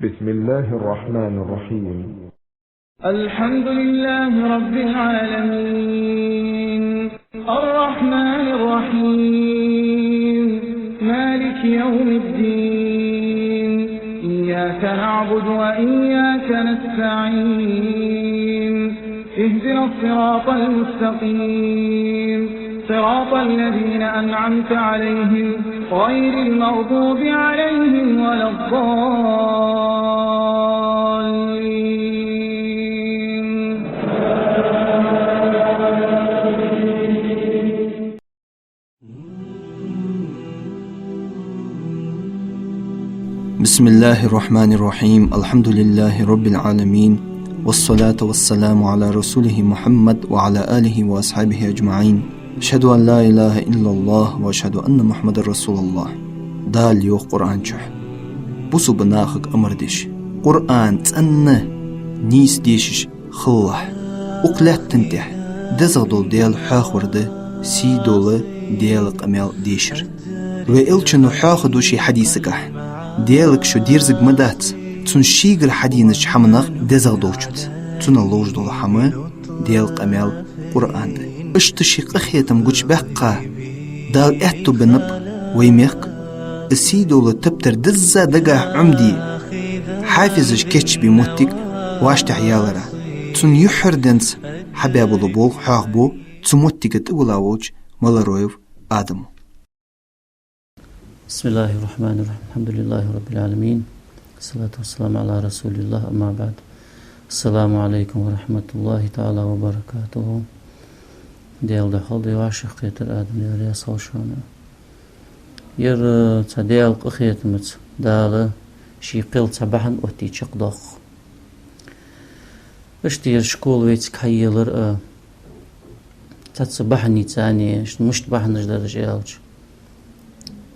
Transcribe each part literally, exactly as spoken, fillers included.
بسم الله الرحمن الرحيم. الحمد لله رب العالمين. الرحمن الرحيم. مالك يوم الدين. إياك نعبد وإياك نستعين. اهدنا الصراط المستقيم. صراط الذين أنعمت عليهم غير المغضوب عليهم ولا الضالين. بسم الله الرحمن الرحيم. الحمد لله رب العالمين. والصلاة والسلام على رسوله محمد وعلى آله وأصحابه أجمعين. أشهد أن لا إله إلا الله وأشهد أن محمدا رسول الله. Дала йоах Къуръан чу: бусалба нахага амар деш, Къуръан цӀена, нийса дешаш хилалахь. Укх лаьттан тӀа дезагӀа дола Даьла хьоахавар да сий дола Даьла къамаьл дешар. Вай Элчано хьоахаду ший хьадисагахь: Даьлага шу дерзарг ма дац, цунна шийгара хьаденача хӀаманах дезагӀа долчунца. Цунах ловш дола хӀама Даьла къамаьл Къуръан да. Иштта ший къахетам гучабаьккха Дала аьттув беннаб вай мехка, из сий дола тептар дизза дагахьа Ӏомаде, хьафизаш кийчбе моттиг вӀаштӀехьаялара. Цунна юххьара денз хьабаь бола болх хьоахабу цу моттига тӀавилла волча Малороев Адама. بسم الله الرحمن الرحيم. الحمد لله رب العالمين. الصلاة والسلام على رسول الله. أما بعد. السلام عليكم ورحمة الله تعالى وبركاته. Даьла духьал да вӀашагӀкхетар, Адам, Даьла раьза хилва шоана. Ер, э, цхьа Даьла къахетамца Дала ший кхел цхьа бахьан оттаде чакхдоаккх. Иштта ер школа вайцига хьаелар, э, цхьацца бахьанеца а, иштта мишта бахьанаш дар уж аьлча,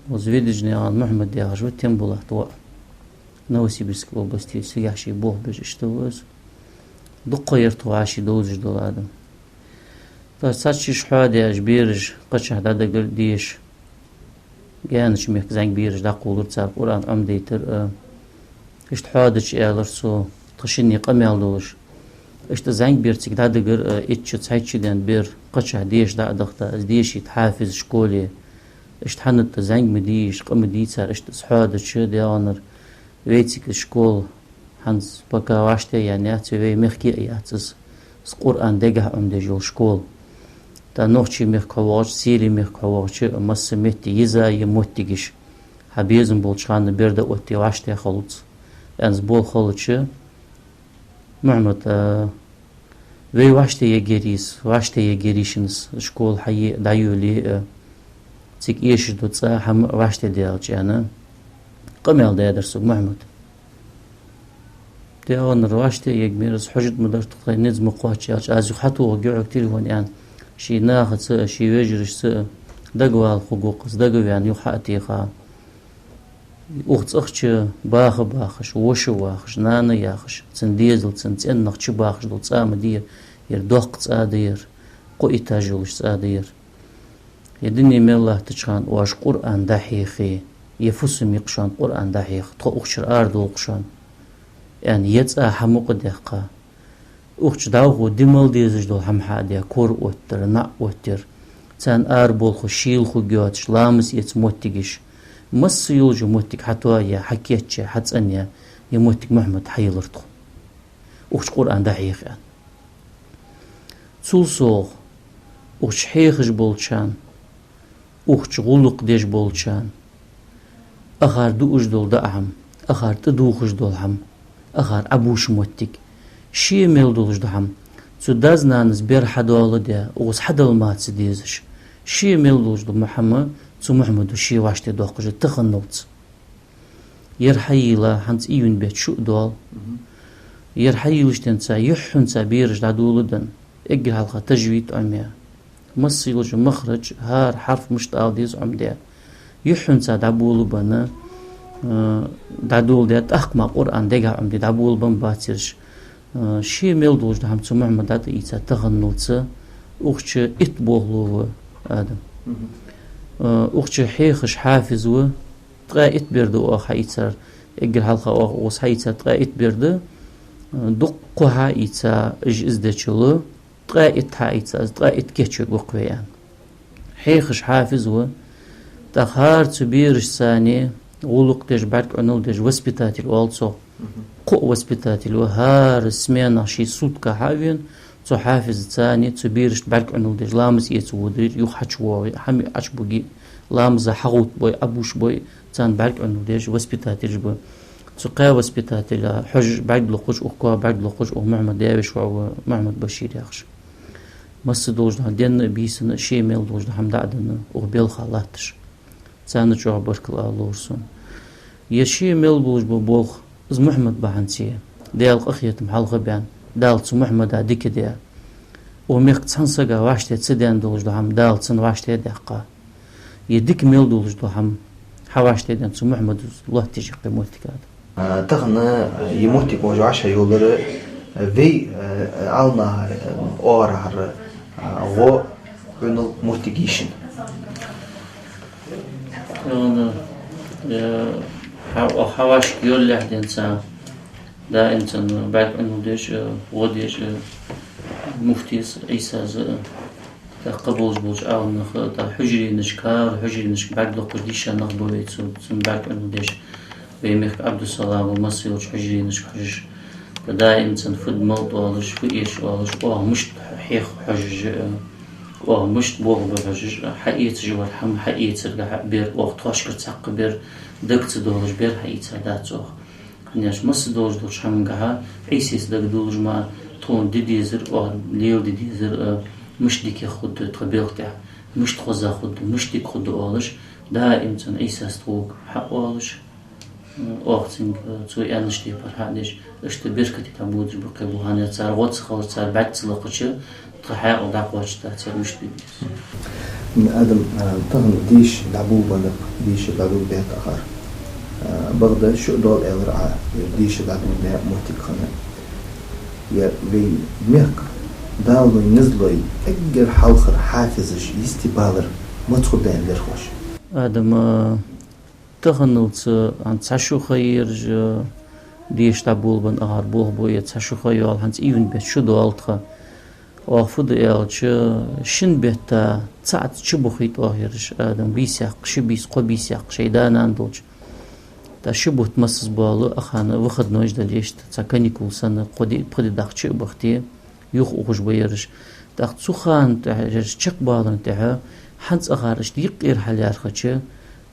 из Ведежнаькъан Мухьмад яхаш ва Тембулата воӀ. Новосибирская область, цигахьа ший болх беш иштта ва из. Дукха яр тхо вӀаший довзаш дола адам. Тхо цхьацца шиш хьоадаь, уж бераш кхычахьа дӀадигар деша, гаьнача мехка зӀамига бераш дӀакхоллар, цар Къуръан Ӏомадайтар, а, иштта хьоадича аьлар цо, тха шинне къамаьл долаш. Иштта зӀамига бер цига дӀадигар, а, итт шу, цхьайтта шу денз бер кхычахьа деша дӀа а дахийта, из дешийта хьафиз школе. Иштта хӀанз тӀа зӀамига ма дий уж, къа ма дий цар, иштта из хьоадича, даьгӀанара вайцига из школа хӀанз пока вӀаштӀехьаяьнна яц, вай мехке а яц из, из Къуръан дегахьа Ӏомадеш йола школа. ТӀа нохчий мехка хьо вахача, сийлий мехка хьо вахача, масса метте йиза я моттигаш, хьа безам болча хана бер дӀаоттаде вӀаштӀехьа хилац. ТӀа из болх хилча, Мухьмад, а, вай вӀаштӀехьаергьяр из, вӀаштӀехьаергьяр шоана из школа хьае а, дӀайолае а, цига эшаш дола цӀа, хӀама а вӀаштӀехьадаьлча, аьнна, къамаьл даьдар сога Мухьмада. ДаьгӀанара, вӀаштӀехьаергьяр аз, хьожаргда ма дар тха, тхоай низ ма кхоач аьлча, аз юха хьатохаргья хьога телефон, аьнна, ший нахаца а, ший вежарашца а дагавала хургва-кх из, дагаваьнна юха хьа а теха. Укх цӀагӀа чу баха бахаш, воша вахаш, нана яхаш, цун дезал, цун цӀен нах чубахаш дола цӀа ма дий ер, ер доккха цӀа да ер, кхо этаж йолаш цӀа да ер. Ер дуне мел латтача хана оаш Къуръан дӀахьехе, ер фусам я-кх шоана Къуръан дӀахьеха, тхо укх чура арадовла-кх шоана, аьнна, ер цӀа хьамукъадаьккха. Укх чу дӀахо де мел дезаш дола хӀама хьа а даь, кора оттадар, наӀ оттаяр, царна арабовла шийла хургйоацаш, ламаз эца моттигаш, масса йолча моттиге хьатоаяь, хьакийчъяь, хьацӀеняь, ер моттиг Мухьмада хьаелар тхо, укх чу Къуръан дӀахьеха аьнна. Цул совгӀа, укх чу хьехаш болчарна, укх чу гӀулакх деш болчарна, акхар дуаш дола даа хӀама, акхар тӀадувхаш дола хӀама, акхар Ӏобувш моттиг, ше мел долаш дола хӀама, цу даь-нанас бер хьадоаладаь, укхаза хьадала мара ца дезаш, ше мел долаш дола хӀама цу Мухьмада ше вӀаштӀехьадоаккхаш да таханлалца. Ер хьайийлла хӀанз июнь бетта шу а доал. Мгм. Ер хьайийллача денз юххьанца бераш дӀадоладенна, эггара хьалха тажвид Ӏомаяь, масса йолча махрадж, хӀара хьарф мишта ала деза Ӏомадаь, юххьанца дӀаболабенна, э, дӀадоладаь, тӀаккха мара Къуръан дегахьа Ӏомаде дӀаболабенна бац ераш. Э, ше мел долаш дола хӀама цу Мухьмада дӀатӀаийца таханлалца, укх чу итт болхло ва, Адам. Мгм. Э, укх чу хьехаш хьафиз ва, ткъаь итт бер да оаха хьаийцар, Эггара хьалха оаха укхаза хьаийца ткъаь итт бер да, дукха хьаийца уж из дечул, ткъаь итт хьаийца, из ткъаь итт кийчъеш воккхаве аьнна. Хьехаш хьафиз ва, тӀаккха хӀара цу берашца гӀулакх деш, бӀарг Ӏунал деш воспитатель оал цох. Кхо воспитатель ва, хӀара сменах ший сутка хьа а вена, цу хьафизаца цу берашта бӀарг Ӏунал деш, ламаз эца водаш, юха хьачувоагӀе, хӀама Ӏочубуге, ламаза хьагӀовттабой, Ӏобувцабой, царна бӀарг Ӏунал деш воспитательш ба. Цу кхаь воспитателя хьожаш, бӀарг локхаш, укх коа бӀарг локхаш, укх Мухьаммада веший воӀ ва, Мухьаммад-Башир яхаш. Масса долаш дола хӀама денна а, бийсанна а, ше мел долаш дола хӀама дӀа а денна, укх балха латташ. Царна чӀоагӀа баркал ала ловра сона. Ер ше мел болаш бола болх, из Мухьаммад бахьанца, Даьла къахетам хьалха баьнна, Дала цу Мухьаммада дика даь. Укх мехка цхьан сага вӀаштӀехьа ца даьнна долаш дола хӀама Дала цунна вӀаштӀехьа даьккха. Ер дика мел долаш дола хӀама хьавӀаштӀехьа даьнна цу Мухьаммада лоаттаеш я кхы моттиг, Адам. А, тахан, а, ер моттиг вож вӀашагӀйоллар, а, вай, а, Ӏалам нахах, а, оагӀорахьара, а, гӀо Ӏунал моттиг я шун. Тахан, э, хьа-, хьавӀашагӀйоллалехь денз, даим цунна бӀарг Ӏунал деш, э, гӀо деш, э, муфтес, Ӏийсас, э, тӀаккха болаш болча Ӏалам наха, тӀаккха хьужаренашка, хӀара хьужаренашка бӀарг локхаш дийша нах ба вай цу, цунна бӀарг Ӏунал деш. Вай мехка Ӏабдуссалам ва, масса йолча хьужаренашка хьожаш. ТӀаккха даим цунна фуд мала оалаш, фу эш оалаш, оаха мишта хьех хьожаш, э, оаха мишта болх бе хьожаш, э, хьаэцаш вар хӀама, хьаэцаргахьа бер, оаха тхоашкара цхьаккха бер, дага ца доалаш бер хьаийца дац оаха. ХӀана аьлча масса долаш долча хӀамангахьа Ӏийсас дагадоалаш ма, тхона де дезар, оаха леладе дезар, э, мишта дикагӀа хургда тха балха тӀа, мишта хоза хургда, мишта дика хургда оалаш, даим цунна Ӏийсас тхога хьаоалаш, м, оаха цунга, э, цо аьннача тайпара хьадеш, иштта беркате дӀабодаш ба кхы болх, хӀана аьлча цар гӀо ца хилча, цар бӀарг ца лакхача, тха хьаькъал дӀакхоачаш дац, цар мишта бе беза. Адам, а, тахан деша дӀаболабеннаб, деша дӀадолабаьб акхар. А, бакъда шу а дола аьлар Ӏа, ер деша дӀадолабаь моттиг хинна. Ер вай мехка даллой, низлой, эггара хьалхара хьафизаш йистебалар маца хургда аьнна лерхӀ оаш? Адам, а, таханалца, хӀанз цхьа шу ха ераш, деша дӀаболабенна акхар болх бу, е цхьа шу ха йоал, хӀанз июнь бетта шу доал тха. Оаха фу ду аьлча, шин бетта цаӀ-цаӀ чубахийта оаха ераш, Адам, бийса яккха, ши бийса, кхо бийса яккха, шоай да-нана долча. ТӀаккха ши бутт массаза боалу, акхарна выходной дала ешта, цхьа каникул санна, кхо ди, пхи ди дахча а бахийте, юха ухаш ба ераш. ТӀаккха цу хана тӀехьа ераш чакхбаларна тӀехьа, хӀанз акхар иштта юкъера хьалъярхача,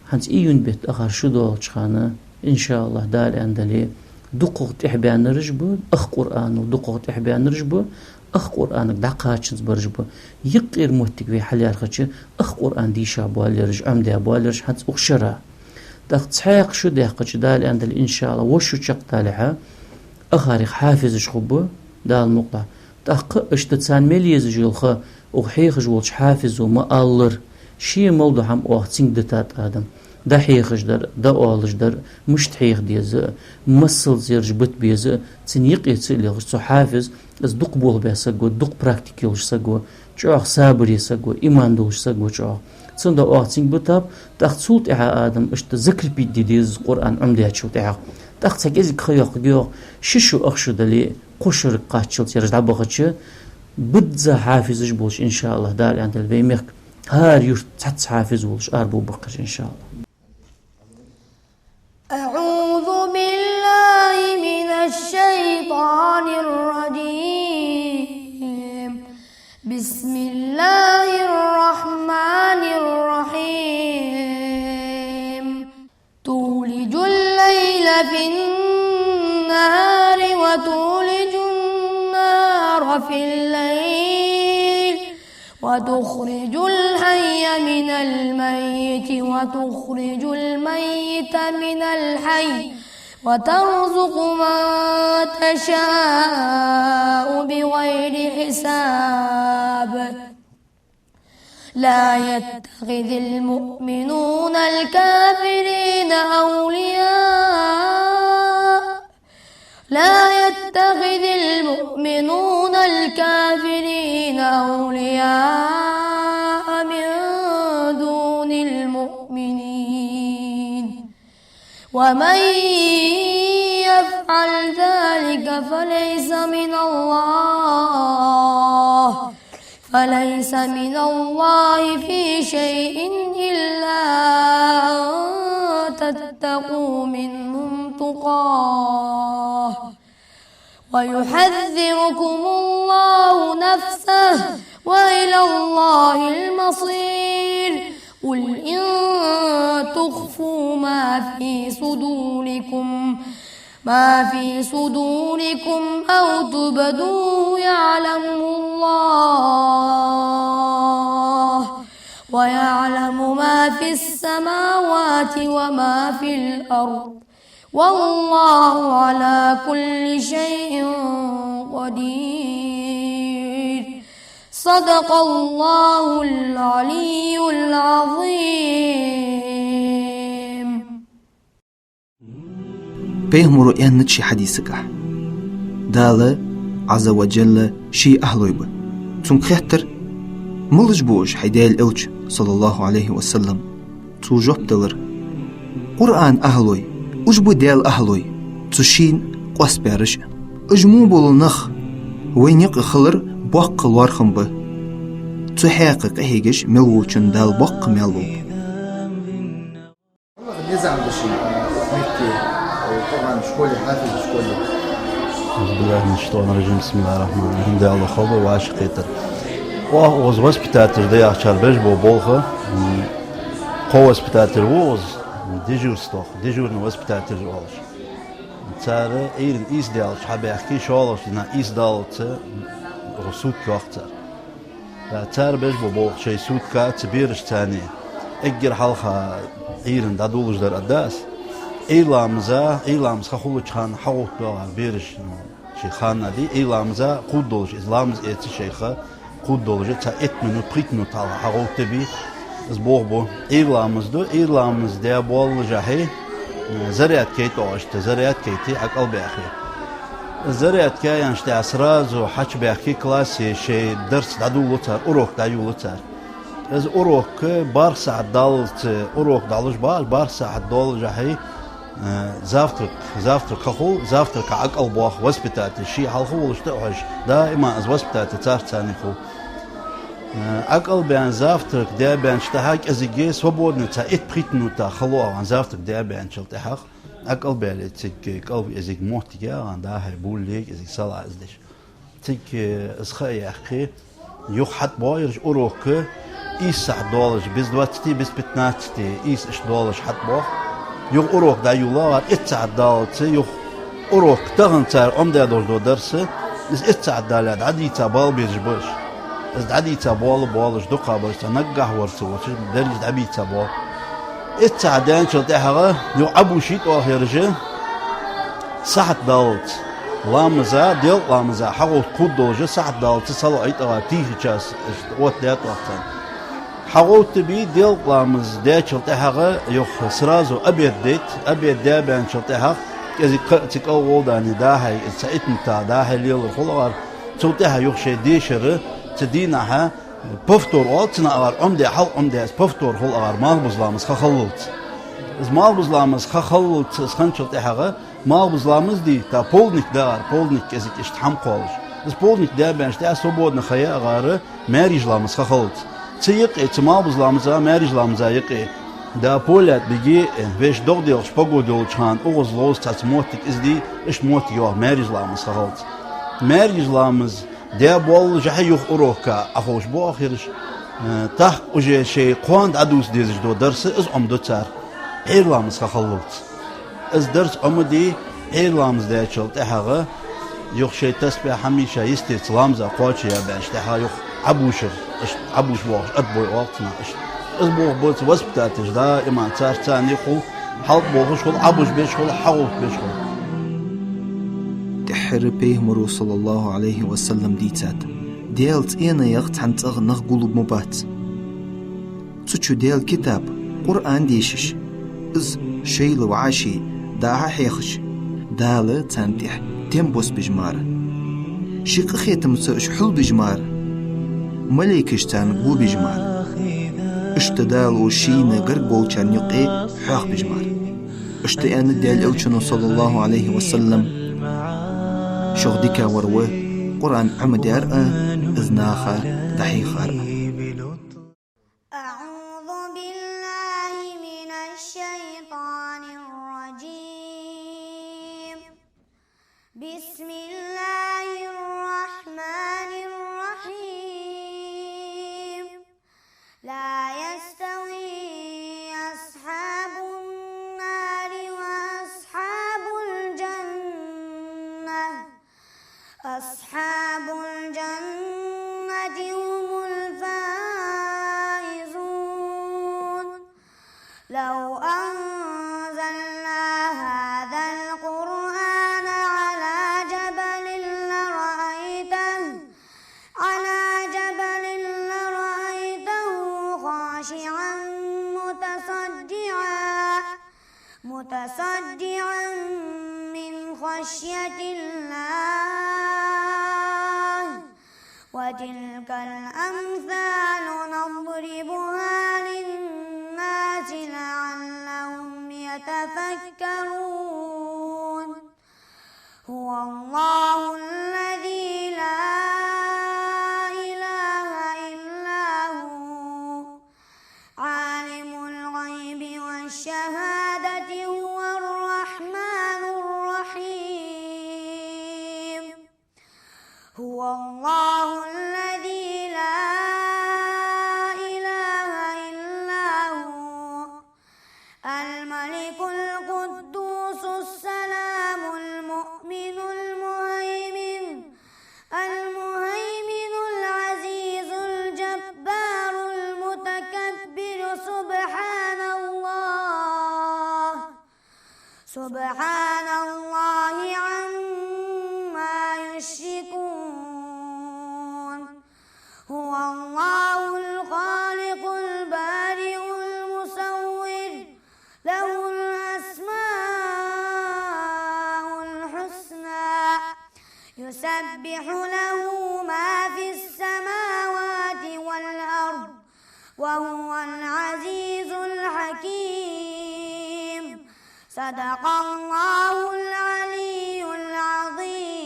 хӀанз июнь бетта акхар шу доалача хана, иншааллахӀ, Дала аьнна дале, дукхагӀа тӀехьабаьннараш ба, ах Къуръанал дукхагӀа тӀехьабаьннараш ба, ах Къуръанага дӀакхачанза бараш ба. Юкъера моттиг вай хьалъярхача, ах Къуръан дийша боаллераш, Ӏомадаь боаллераш хӀанз укх шера. ТӀаккха цхьаькха шу даьккхача, Дала аьнна дале, иншааллахӀ, вож шу чакхдалехьа, акхарех хьафизаш хургба, Дала мукъалахь. ТӀаккха иштта царна мел езаш йола ха, укх хьехаш волча хьафизо ма аллара, ше мел дола хӀама оаха цунга дитад, Адам. ДӀахьехаш дар, дӀаоалаш дар, мишта хьеха деза, масал зераш бита беза, цун юкъе ца лелаш цу хьафиза, из дукха болх баь саг ва, дукха практика йолаш саг ва, чӀоагӀа сабаре саг ва, иман долаш саг ва чӀоагӀа. Цудухьа оаха цунга битаб, тӀаккха цул тӀехьа, Адам, иштта закрепить де деза Къуръан Ӏомадаьчул тӀехьагӀа. ТӀаккха цхьа кӀезига ха йоаккхаргья оаха, ши шу, ах шу дале, кхо шерага кхаччалца ераш дӀабахача, бизза хьафизаш болаш, иншааллахӀ, Дала аьнна дале, вай мехка хӀара юрта цхьацца хьафиз волаш арабовргба ераш, иншааллахӀ. أعوذ بالله من الشيطان الرجيم. بسم الله الرحمن الرحيم. تولج الليل في النهار وتولج النهار في الليل وتخرج الحي من الميت وتخرج الميت من الحي وترزق من تشاء بغير حساب. لا يتخذ المؤمنون الكافرين أولياء لا يتخذ المؤمنون الكافرين أولياء من دون المؤمنين ومن يفعل ذلك فليس من الله، فليس من الله في شيء إلا أن تتقوا منهم تقاه، ويحذركم الله نفسه، وإلى الله المصير. قل إن تخفوا ما في صدوركم، ما في صدوركم أو تبدوه يعلمه الله، ويعلم ما في السماوات وما في الأرض، والله على كل شيء قدير. صدق الله العلي العظيم. Пайхамаро аьннад ший хьадиса тӀа: Дала, Ӏазза ва Джалла, ший ахӀлой ба. Цунга хаьттар: «Малаш ба уж, хӀай Даьла Элча, саллаллахӀу Ӏалайхи ва саллам?» Цо жоп делар: «Къуръана ахӀлой, уж ба Даьла ахӀлой, цу шийна къоастабаьраш а. Уж мо бола нах вайна юкъе хилар боккха лоархӀам ба. Цу хьакъехьа къахьегаш мел волчунна Дала боккха маьл лургба». Аллахӏа низам да ший, метте, Къуръан школе, хьафиз школе. أعوذ بالله من الشيطان الرجيم. بسم الله الرحمن الرحيم. Даьла хьалха вӀашагӀкхетар. Оаха укхаза воспитатель да яхачар беш бола болх, м, кхо воспитатель ва укхаза, дежурство, дежурный воспитатель оалаш. Цар Ӏуйрийна ийс даьлча хьабаьхкий, шоллагӀча дийнахьа ийс даллалца, м, сутка йоах цар. ТӀаккха цар беш бола болх шоай суткаца берашца цхьана. Эггара хьалха Ӏуйрийна дӀадоладеш дар аргда аз. Ӏуйра ламаза, Ӏуйра ламаз ха хулача хана хьагӀовттадоагӀар бераш, м, шоай ханна дий, Ӏуйра ламаза кховдадолаш, из ламаз эца шоай ха кховдадолаш, цхьа итт минут, пхийтта минут хьалха хьагӀовттабий, из болх бу. Ӏуйра ламаз ду, Ӏуйра ламаз даь боллашехь, зарядка яйт оаха, зарядка яйте, Ӏа кӀалбаьхе. Зарядка яьнначул тӀехьагӀа сразу хьачубаьхкий классе, шоай дарс дӀадолалу цар, урок дӀайолалу цар. Из урок барх сахьат даллалца урок дӀалуш ба, барх сахьат доллашехь, э, завтрак, завтрак ха хул, завтраках Ӏа кӀалбоах воспитатель, ший хьалха волаш тӀа а хьожаш, даим из воспитатель царца цхьана хул. Э, Ӏа кӀалбаьнна завтрак даь баьнначул тӀехьагӀа кӀезига свободный цхьа итт-пхийтта минута хало а ван завтрак даь баьнначул тӀехьагӀа, Ӏа кӀалбаьле цига кӀал-кӀезига моттиг я а ван, дӀа-хьа буллег, кӀезига салаӀа из деш. Цига, э, из ха а яьккхе, юха хьатӀабоагӀа ераш урок, ийс сахьат долаш, без двадцати, без пятнадцати, ийс иштта долаш хьатӀабоагӀа. Юха урок дӀайолалу цар, итт сахьат даллалца, юха урок тахан цар Ӏомадаь долаш дола дарс, из итт сахьат далале дӀадийца бала безаш ба уж. Из дӀадийца бола болаш дукха ба уж, цхьа наггахьа вар ца воацаш, дерригаш дӀабийца бола. Итт сахьат даьнначул тӀехьагӀа юха Ӏобуш йийт оаха ераш, сахьат даллалца. Ламаза, делкъа ламаза хьагӀовтта кховдадолаш, сахьат даллалца салоӀийт оаха, тихий час, иштта оттадаьд оаха царна. ХьагӀовттабий, делкъа ламаз даьчул тӀехьагӀа юха сразу обед дайт, обед даь баьнначул тӀехьагӀа кӀезига кхы а цига кӀалгӀолла дани дӀа-хьа, из цхьа итт минута дӀа-хьа лелар хул оаха, цул тӀехьагӀа юха шоай дешар, цу дийнахьа повтор оал цунах оаха, Ӏомадаь, хьалха Ӏомадаь, из повтор хул оаха малхбуза ламаз ха хиллалца. Из малхбуза ламаз ха хиллалца из хинначул тӀехьагӀа малхбуза ламаз дий, тӀаккха полдник да оаха, полдник кӀезига иштта хӀама кхоллаш. Из полдник даь баьнначул тӀехьагӀа свободный ха я оаха маьркӀажа ламаз ха хиллалца. Цу юкъе, цу малхбуза ламаза, маьркӀажа ламаза юкъе, да, поле тӀа бигий, вешта догӀа делхаш погода йолча хана укхаза ловза цхьацца моттиг, из дий, иштта моттиг я оаха маьркӀажа ламаз ха хиллалца. МаьркӀажа ламаз даь боллашехь юха урока Ӏоховшабу оаха ераш. Э, тӀаккха уже шоай кхоана дӀадувца дезаш дола дарс, из Ӏомаду цар Ӏуйра ламаз ха хиллалца. Из дарс Ӏомадий, Ӏуйра ламаз даьчул тӀехьагӀа юха шоай тасбихь хьамийша йисте цу ламаза кхоачаяь баьнначул тӀехьагӀа юха Ӏобушар, иштта Ӏобуш боагӀаш, отбой оал цунах иштта. Из болх бу цу воспитателаша даим царца цхьана хул, хьалтӀаболхаш хул, Ӏобуш беш хул, хьагӀовттабеш хул. ТӀеххьара Пайхамаро, саллаллахӀу Ӏалайхи ва саллам, дийцад: Даьла цӀенах цхьан цӀагӀа нах гуллург ма бац, цу чу Даьла китаб, Къуръан дешаш, из шоайла вӀаший дӀа-хьа хьехаш, Дала царна тӀехьа тем боссабеш мара. Ший къахетамца уж хьулбеш мара. Малейкаш царна гобеш мара. Иштта Дала шийна гарга болчарна юкъе хьоахабеш мара. Иштта аьннад Даьла Элчано, صلى الله عليه وسلم: «Шух дикагӀвар ва Къуръан Ӏомадаьр а, из наха дӀахьехар а». أعوذ بالله من الشيطان الرجيم. بسم الله الرحمن الرحيم. لا يستوي أصحاب النار وأصحاب الجنة. أصحاب الجنة هم الفائزون. لو أنزلنا هذا القرآن على جبل لرأيته، على جبل لرأيته خاشعا متصدعا، متصدعا من خشية الله. وتلك الأمثال نضربها للناس لعلهم يتفكرون. هو الله الذي لا إله إلا هو، عالم الغيب والشهادة، هو الرحمن الرحيم. هو الله الذي لا إله إلا هو، الملك القدوس السلام المؤمن المهيمن، المهيمن العزيز الجبار المتكبر. سبحان الله، سبحان الله عما يشركون. هو الله الخالق البارئ المصور، له الأسماء الحسنى، يسبح له ما في السماوات والأرض، وهو العزيز الحكيم. صدق الله العلي العظيم.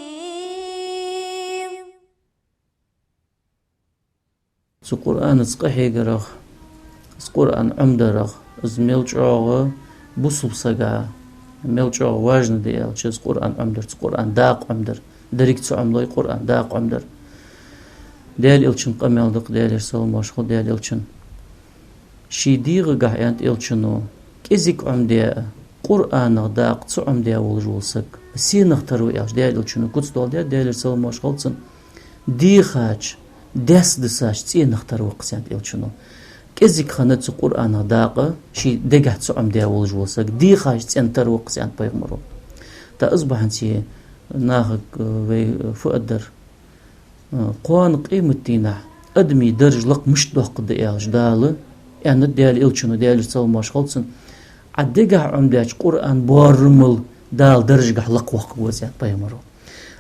Цу Къуръанаца къахьегарах, из Къуръан Ӏомадарах, из мел чӀоагӀа бусалба сага, мел чӀоагӀа важно да аьлча, из Къуръан Ӏомадар, цу Къуръан дакъа Ӏомадар, деррига ца Ӏомалой Къуръан дакъа Ӏомадар. Даьла Элчан къамаьл да-кх, Даьлера салам-моаршал хилда Даьла Элчанна. Ший дегӀагахьа, аьннад Элчано, кӀезига Ӏомадаь а, Къуръанах дакъа ца Ӏомадаь волаш вола саг сенах тара ва аьлча, Даьла Элчано куц доаладаьд, Даьлера салам-моаршал хилда цунна, дехача, даьсса дисача цӀенах тара ва-кх из, аьннад Элчано. КӀезига хинна цу Къуръанах дакъа ший дегахьа ца Ӏомадаь волаш вола саг дехача цӀенах тара ва-кх из, аьннад пайхамаро. ТӀаккха из бахьанца нахага вай фу аргдар? Кхоана къематдийнахьа адамий дарж лакха мишта доаккхаргда аьлча, Дала, аьннад Даьла Элчано, Даьлера салам-моаршал хилда цунна, Ӏа дегахьа Ӏомадаьча Къуръан боарам мел Дала даржагахьа лакхвоаккхаргва из, аьннад пайхамаро.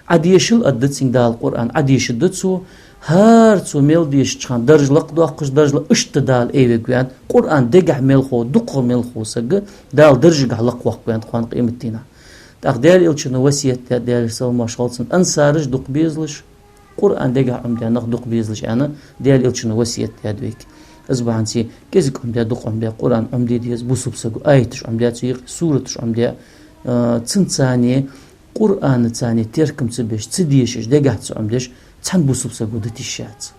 Ӏа дешал, аргда цунга Дала Къуръан, Ӏа дешаргда цо, хӀара цо мел дешача хана дарж лакхдоаккхаш, дарж ла-, иштта Дала айвергва, аьннад, Къуръан дегахьа мел хов, дукхагӀа мел хов саг Дала даржагахьа лакхвоаккхаргва, аьннад, кхоана къематдийнахьа. ТӀаккха Даьла Элчано васкет даьд, Даьлера салам-моаршал хилда цунна, ансараш дукха безалаш, Къуръан дегахьа Ӏомадаь нах дукха безалаш, аьнна, Даьла Элчано васкет даьд вайга. Из бахьанца кӀезига Ӏомадаь, дукха Ӏомадаь Къуръан Ӏомаде деза бусалба саго, аяташ Ӏомадаь цу юкъе, сураташ Ӏомадаь, а, цунца цхьана Къуръанаца цхьана теркам ца беш, ца дешаш, дегахьа ца Ӏомадеш цхьан бусалба саго дита йиш яц.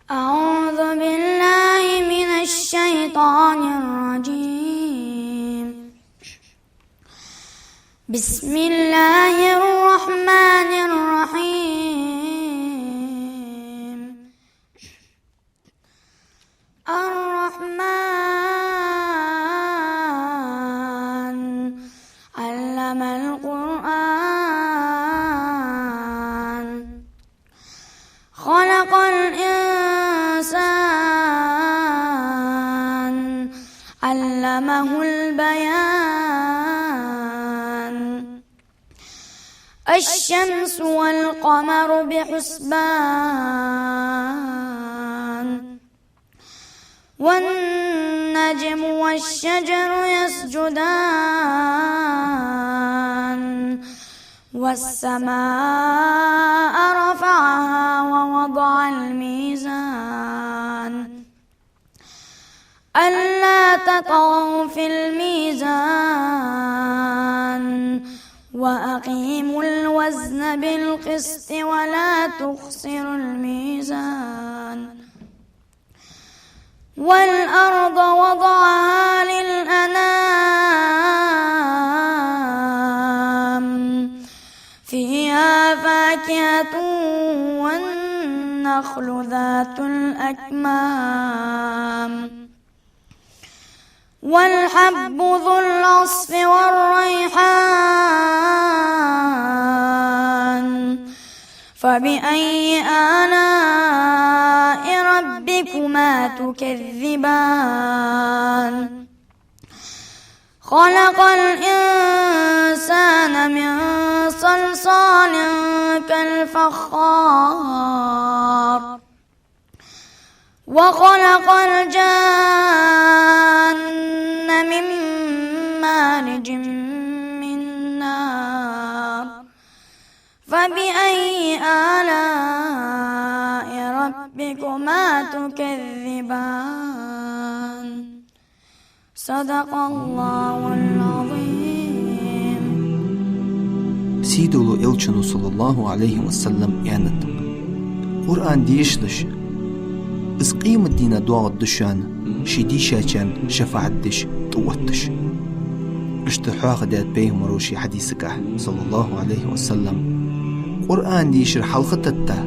أعوذ بالله من الشيطان الرجيم. بسم الله الرحمن الرحيم. الرحمن، علم القرآن، خلق الإنسان، علمه البيان. الشمس والقمر بحسبان. والنجم والنجم والشجر يسجدان. والسماء رفعها ووضع الميزان. ألا تطغوا في الميزان. وأقيموا الوزن بالقسط ولا تخسروا الميزان. والأرض وضعها للأنام. فيها فاكهة والنخل ذات الأكمام. والحب ذو العصف والريحان. فبأي آلاء ربكما تكذبان؟ خلق الإنسان من صلصال كالفخار. وخلق الجان من مارج من نار. فبأي آلاء ربكما تكذبان؟ صدق الله العظيم. Сийдолча Элчано, саллаллахӀу Ӏалайхи ва саллам, аьннад: Къуръан дешалаш, из къематдийнахьа доагӀаргда шоана, ший дийшачарна шафаӀат деш, тӀаотташ. Иштта хьоахадаьд пайхамаро ший хьадисагахь, саллаллахӀу Ӏалайхи ва саллам: Къуръан дешар хьалха тетта,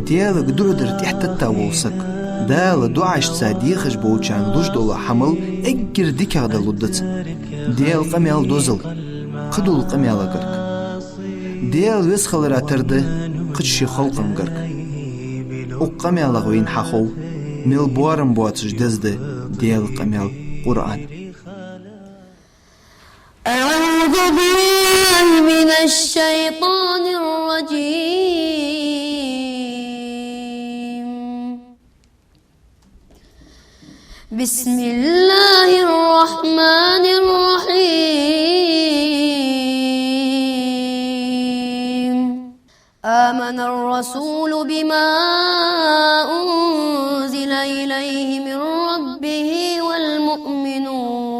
Даьлага дуӀа дар тӀехьа тетта вола саг, Дала дуӀашца дехаш болчарна луш дола хӀамал эггара дикагӀа далургда цунна. Даьла къамаьл дозал, кхыдола къамаьл гарга. Даьла веза хилара тара да кхыча ший халкъа гарга. Укх къамаьлах вайна хьахов, мел боарам боацаш деза да Даьла къамаьл Къуръан. أعوذ بالله من الشيطان الرجيم. بسم الله الرحمن الرحيم. آمن الرسول بما أنزل إليه من ربه والمؤمنون.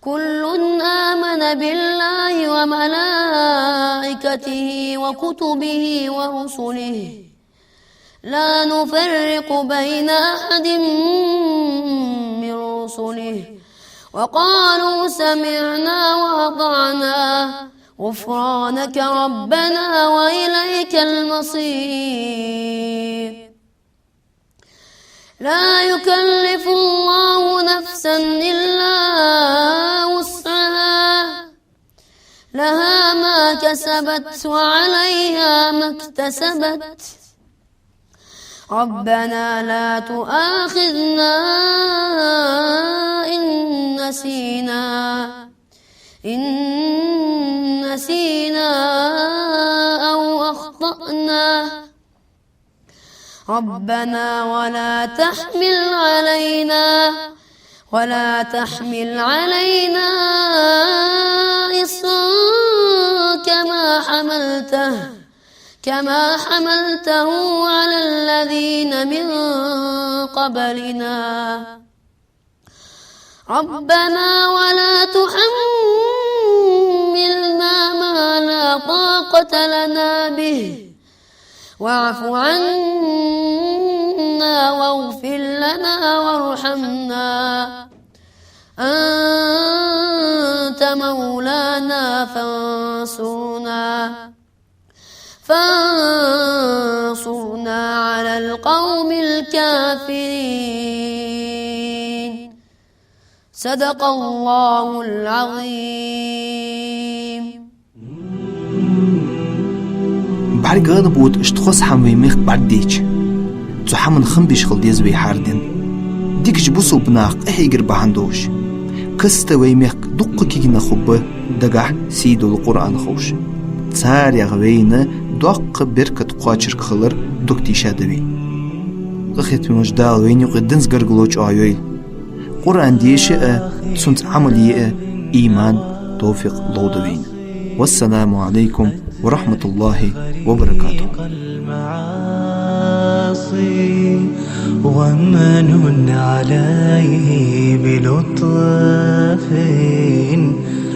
كل آمن بالله وملائكته وكتبه ورسله لا نفرق بين أحد من رسله وقالوا سمعنا وأطعنا غفرانك ربنا وإليك المصير. لا يكلف الله نفسا إلا وسعها، لها ما كسبت وعليها ما اكتسبت. ربنا لا تؤاخذنا إن نسينا، إن نسينا أو أخطأنا. ربنا ولا تحمل علينا، ولا تحمل علينا إصرا كما حملته، كما حملته على الذين من قبلنا. ربنا ولا تحملنا ما لا طاقة لنا به، واعف عنا واغفر لنا وارحمنا، أنت مولانا فانصرنا، فانصرنا على القوم الكافرين. صدق الله العظيم. БӀаргагӀа бода иштта хоза хӀама вай мехка бӀаргадайча. Цу хӀаман хам беш хила деза вай хӀара ден. Дикача бусалба наха къахьегар бахьан долаш, каста вай мехка дуккха кагий нах хургба, дагахьа сий дола Къуръан ховш. Царех вайна доккха беркат кхоачаргхилар дог тийша да вай. Къахетаме волча Дала вайна юкъе динца гаргало чӀоагӀа йойла. Къуръан деша а, цунца Ӏамал е а иман, товфикъ лолда вайна. Вассаламу Ӏалайкум ва рахьматуллахӀи ва баракатухӀ. المعاصي وامنن عليه بلطف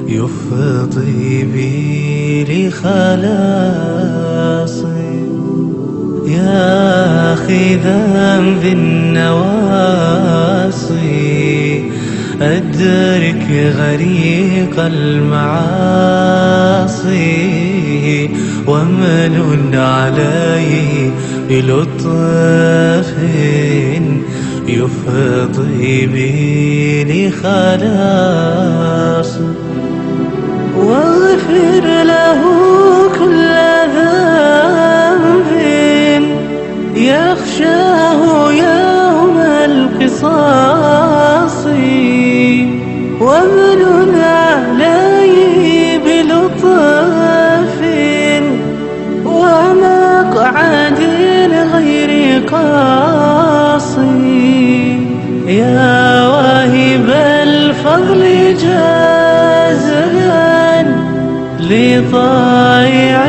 يفضي به لخلاص. يا أخي ذنب النواصي أدرك غريق المعاصي وامنن عليه بلطف يفضي به لخلاص. واغفر له كل ذنب يخشاه يوم القصاص وامنن عليه بلطف ومقعد غير قاص. يا واهب الفضل جازلا لطائع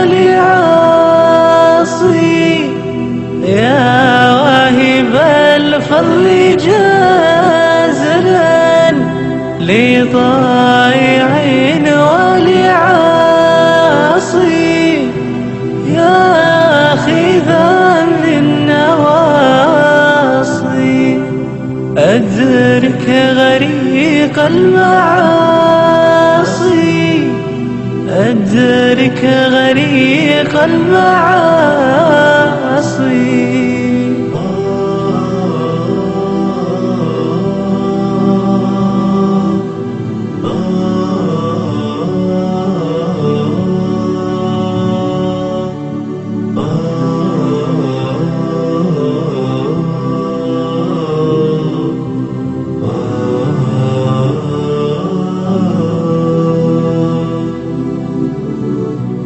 ولعاصي. يا واهب الفضل جازلا لطائع ولعاصي. يا أخي ذنب النواصي أدرك غريق المعاصي أدرك غريق المعاصي.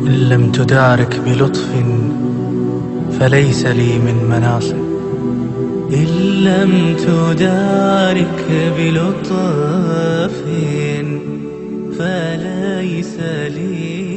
إن لم تدارك بلطف فليس لي من مناص. إن لم تدارك بلطف فليس لي